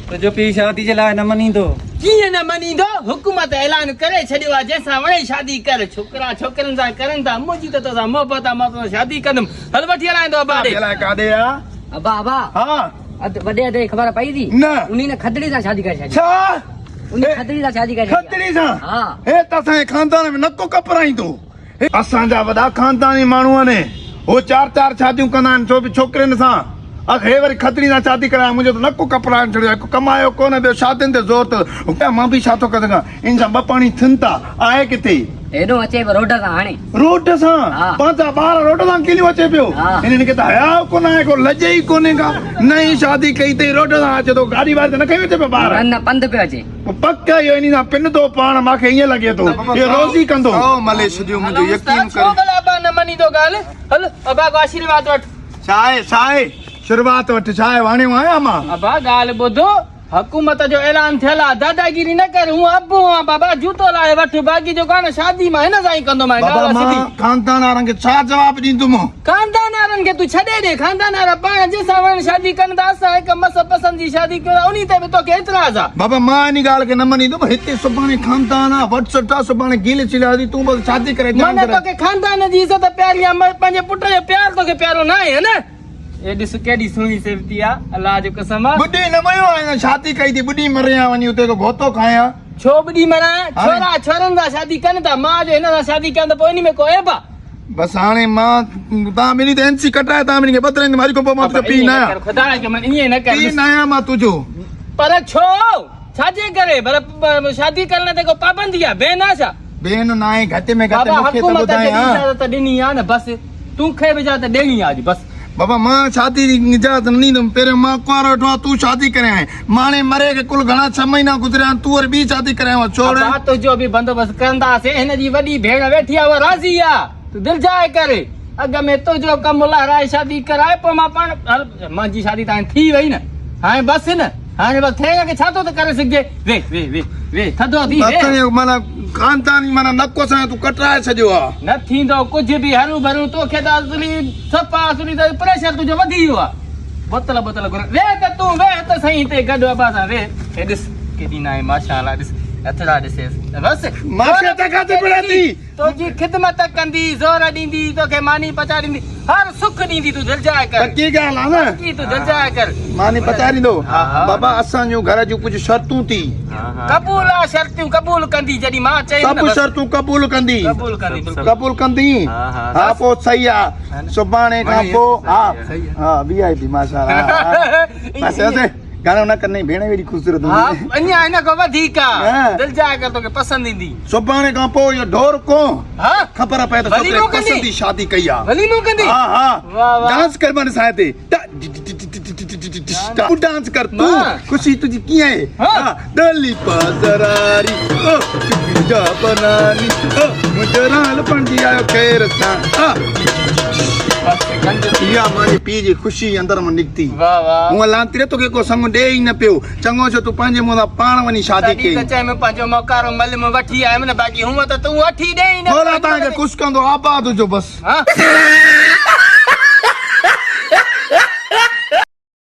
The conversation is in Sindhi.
تنهنجو پيء شادي جي لاء نه مڃيندو. ڪيئن نه مڃيندو؟ حڪومت اعلان ڪري ڇڏيو آهي، جنهن سان وڻي شادي ڪر. ڇوڪرا ڇوڪرين سان ڪرن ٿا، منهنجي ته توسان محبت آهي، مان توسان شادي ڪندم. هل وٺي هلائين ٿو ابا ڏي. الائي ڪاڏي آ؟ ابا ابا. ها. اڌ وڏي ادي کي خبر پئي ٿي؟ نه. انهي نه کدڙي سان شادي ڪري ڇڏي. ڇا؟ انهي کدڙي سان شادي ڪري ڇڏي. کدڙي سان؟ ها. هي ته اسان جي خاندان ۾ نڪو ڪپرائيندو. اسان جا وڏا خانداني ماڻهو آهن. هو چار چار شاديون ڪندا آهن، سو به ڇوڪرين سان. اخ هي وري کدڙي سان شادي ڪرايان، منهنجو ته نڪ ڪپرائي ڇڏيو. هڪ ڪمايو ڪونه، ٻيو شادين تي زور اٿس. مان به ڇا ٿو ڪري سگهان؟ ان سان ٻه پاڻي ٿين ٿا. آهي ڪٿي؟ هيڏو اچي پيو روڊ سان هاڻي. روڊ سان؟ ها. پنهنجا ٻار روڊ سان ڪيليون اچي پيو. ها. هنن کي ته حياء ڪونه آهي، ڪو لڄ ئي ڪونهي ڪا. نئين شادي ڪئي اٿئي، روڊ سان اچي ٿو. گاڏي واري ته نه کنيو اچي پيو ٻار. نه نه پنڌ پيو اچي. پڪ اهو انهي سان پنندو پاڻ مان کي ائين لڳي ٿو اهو روز ئي ڪندو. سو ملي ڇڏيو منهنجو يقين ڪر. ڇو ڀلا ابا نه مڃيندو ڳالهه هل ابا کان آشيرواد وٺ. ڇا آهي ڇا آهي شروعات وٺ ڇا آهي واڻيو آهيان مان. ابا ڳالهه ٻڌ حڪومت جو اعلان ٿيل آ داداگيري نه ڪر هون ابو آن بابا جوتو لاهي وٺ باقي جيڪو آ نه شادي مان هن سان ئي ڪندومانء بابا ڳالهه آ مان سڌي. خاندان وارن کي ڇا جواب ڏيندم. خاندان وارن کي تون ڇڏي ڏي، خاندان وارا پاڻ جنهن سان وڻن شادي ڪن ٿا، اسان هڪ مس پسند جي شادي ڪيون ٿا، انهي تي به توکي اعتراض آ. بابا مان انهي ڳالهه کي نه مڃيندم، هتي سڀاڻي خاندان آ، وٽ سٽ آ، سڀاڻي گيل ڇليا ٿي، تون بس شادي ڪري جان معنيٰ ڪري. توکي خاندان جي عزت پياري آ، مگر پنهنجي پٽ جو پيار توکي پيارو ناهي ها نه؟ هي ڏس ڪيڏي سهڻي سيوتي آ، الله جو قسم آ. ٻڏي نه ميو آهيان، شادي ڪئي ٿي، ٻڏي مريان وڃي اتي ڪو غوطو کايان. ڇو ٻڏي مران، ڇورا ڇورن سان شادي ڪن ٿا، مان جو هن سان شادي ڪيان ته پوء انهي ۾ ڪو عيب آ؟ بس هاڻي مان تان ٻنهي تي اين سي ڪٽرائي تان ٻنهي کي ٻڌرائيندم اڄ کان پوء مان تنهنجو پيء نه آهيان. خدا جو من ائين نه ڪر. پيء نه آهيان مان تنهنجو. پر ڇو؟ ڇا جي ڪري؟ ڀلا شادي ڪرڻ تي ڪو پابندي آ؟ بين آ ڇا؟ بين ناهي گهٽ ۾ گهٽ مون کي ته ٻڌائين ها. بابا حڪومت اجازت ڏني آ نه بس تون کي به اجازت ڏيڻي آ اڄ بس. بابا مان شادي جي اجازت نه ڏيندم پهريون مان ڪنوارو ويٺو آهيان تون شادي ڪري آئين ماڻي مري کي ڪل گهڻا ڇهه مهينا گذريا آهن تون وري ٻي شادي ڪري آيو آهين ڇو ڙي. ابا تنهنجو به بندوبست ڪنداسين هن جي وڏي ڀيڻ ويٺي آ اها راضي آ تون دلجاء ڪر اڳ ۾ تنهنجو ڪم لهرائي شادي ڪرائي پوء مان پاڻ هل منهنجي شادي ته هاڻي ٿي وئي نه هاڻي بس نه هاڻي بس ٿيڻ کي ڇا ٿو ته ڪري سگهجي ويهه ويهه ويهه ويهه ٿڌو ٿي ويهه. بس معنيٰ خانداني معنيٰ نڪو سان تون ڪٽرائي ڇڏيو آ. نه ٿيندو ڪجهه به هروڀرو توکي ته اصلي صفا اصلي ته پريشر تنهنجو وڌي ويو آ. بوتل بوتل گهر ويهه ته تون ويهه ته سهي هتي گڏ ابا سان ويهه هي ڏس ڪيڏي ناهي ماشاءالله ڏس هٿڙا ڏسيس بس ماشا ته ڪاٿي پڙهي ٿي. تنهنجي خدمت ڪندي، زور ڏيندي، توکي ماني پچائي ڏيندي، هر سک ڏيندي، تون دلجاء ڪر. پڪي ڳالهه آ نه. پڪي تون دلجاء ڪر. ماني پچائي ڏيندو. بابا اسان جون گهر جون ڪجهه شرطون ٿي. قبول آ شرطيون قبول ڪندي جڏهن مان چيم نه سڀ بس. شرطون قبول ڪندي. قبول ڪندي بلڪل. قبول ڪندي. ها پوء صحيح آ سڀاڻي کان پوء ها ها وي آء پي ماشاءالله ها بس بس. گهڻو نه ڪر نئين ڀيڻ ويڏي خوبصورت ها هوندي. اڃا هن کان وڌيڪ آ. دلجاء ڪر توکي پسند ايندي. سڀاڻي کان پوء اهو ڍور ڪون ها خبر پئي ته ڇوڪري پسند جي شادي ڪئي آ. وليمو ڪندي؟ ها ها. واه واه. ڊانس ڪر مان ڏسان هتي. تون ڊانس ڪر تون خوشي تنهنجي ڪيئن آهي. ها ڏلي پازراري او چپي جا بناني او منهنجو رال بڻجي آيو خير سان ها. اها مانجي پيء جي خوشي اندر مان نڪتي. واه واه. هونء لعنتي ري توکي ڪو سڱ ڏي ئي نه پيو. چڱو ڇو تون پنهنجي منهن سان پاڻ وڃي شادي تڏهن ڪئي. ته چيم پنهنجو موڪارو ملم وٺي آيم نه باقي هونء ته تون وٺي ڏي ئي نه. مولا توهان کي خوش ڪندو آباد هجو بس. ها.